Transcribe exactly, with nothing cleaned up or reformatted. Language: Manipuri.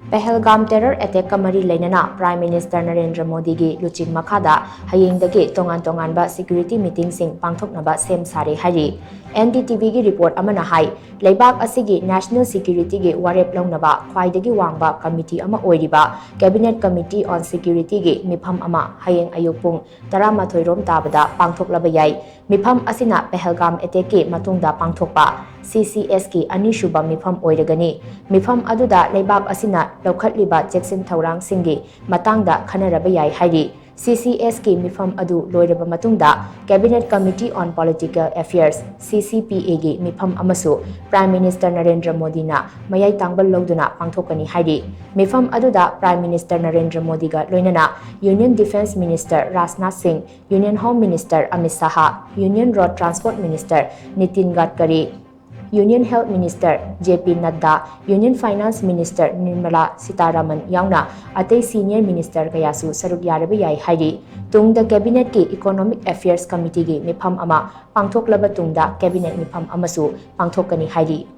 ꯄꯍꯜꯒꯥꯝ terror attackꯀ ꯃꯔꯤ ꯂꯩꯅꯅ Prime Minister ꯅꯔꯦꯟꯗ꯭ꯔ ꯃꯣꯗꯤꯒꯤ ꯂꯨꯆꯤꯡ ꯃꯈꯥꯗ ꯍꯌꯦꯡꯗꯒꯤ ꯇꯣꯉꯥꯟ ꯇꯣꯉꯥꯟꯕ security meetingꯁꯤꯡ ꯄꯥꯡꯊꯣꯛꯅꯕ ꯁꯦꯝ ꯁꯥꯔꯦ ꯍꯥꯏꯔꯤ꯫ NDTVꯒꯤ report ꯑꯃꯅ ꯍꯥꯏ, ꯂꯩꯕꯥꯛ ꯑꯁꯤꯒꯤ national securityꯒꯤ ꯋꯥꯔꯦꯞ ꯂꯧꯅꯕ ꯈ꯭ꯋꯥꯏꯗꯒꯤ ꯋꯥꯡꯕ committee ꯑꯃ ꯑꯣꯏꯔꯤꯕ Cabinet Committee on Securityꯒꯤ ꯃꯤꯐꯝ ꯑꯃ ꯍꯌꯦꯡ ꯑꯌꯨꯛ ꯄꯨꯡ ꯇꯔꯥꯃꯥꯊꯣꯏ ꯔꯣꯝ ꯇꯥꯕꯗ ꯄꯥꯡꯊꯣꯛꯂꯕ ꯌꯥꯏ꯫ ꯃꯤꯐꯝ ꯑꯁꯤꯅ ꯄꯍꯜꯒꯥꯝ attackꯀꯤ ꯃꯇꯨꯡꯗ ꯄꯥꯡꯊꯣꯛꯄ CCSꯀꯤ ꯑꯅꯤꯁꯨꯕ ꯃꯤꯐꯝ ꯑꯣꯏꯔꯒꯅꯤ꯫ ꯃꯤꯐꯝ ꯑꯗꯨꯗ ꯂꯩꯕꯥꯛ ꯑꯁꯤꯅ ꯂꯧꯈꯠꯂꯤꯕ ꯆꯦꯛꯁꯤꯟ ꯊꯧꯔꯥꯡꯁꯤꯡꯒꯤ ꯃꯇꯥꯡꯗ ꯈꯟꯅꯔꯕ ꯌꯥꯏ ꯍꯥꯏꯔꯤ꯫ CCSꯀꯤ ꯃꯤꯐꯝ ꯑꯗꯨ ꯂꯣꯏꯔꯕ ꯃꯇꯨꯡꯗ Cabinet Committee on Political Affairs, CCPAꯒꯤ ꯃꯤꯐꯝ ꯑꯃꯁꯨ Prime Minister ꯅꯔꯦꯟꯗ꯭ꯔ ꯃꯣꯗꯤꯅ ꯃꯌꯥꯏ ꯇꯥꯡꯕ ꯂꯧꯗꯨꯅ ꯄꯥꯡꯊꯣꯛꯀꯅꯤ ꯍꯥꯏꯔꯤ꯫ ꯃꯤꯐꯝ ꯑꯗꯨꯗ Prime Minister ꯅꯔꯦꯟꯗ꯭ꯔ ꯃꯣꯗꯤꯒ ꯂꯣꯏꯅꯅ Union Defence Minister ꯔꯥꯖꯅꯥꯊ ꯁꯤꯡ, Union Home Minister Amit Shah, Union Road Transport Minister Nitin ꯒꯗꯀꯔꯤ, Union Health Minister J P ꯅꯗ꯭ꯗꯥ, Union Finance Minister Nirmala Sitharaman ꯌꯥꯎꯅ ꯑꯇꯩ senior minister ꯀꯌꯥꯁꯨ ꯁꯔꯨꯛ ꯌꯥꯔꯕ ꯌꯥꯏ ꯍꯥꯏꯔꯤ꯫ ꯇꯨꯡꯗ Cabinetꯀꯤ Economic Affairs Committeeꯒꯤ ꯃꯤꯐꯝ ꯑꯃ ꯄꯥꯡꯊꯣꯛꯂꯕ ꯇꯨꯡꯗ Cabinet ꯃꯤꯐꯝ ꯑꯃꯁꯨ ꯄꯥꯡꯊꯣꯛꯀꯅꯤ ꯍꯥꯏꯔꯤ꯫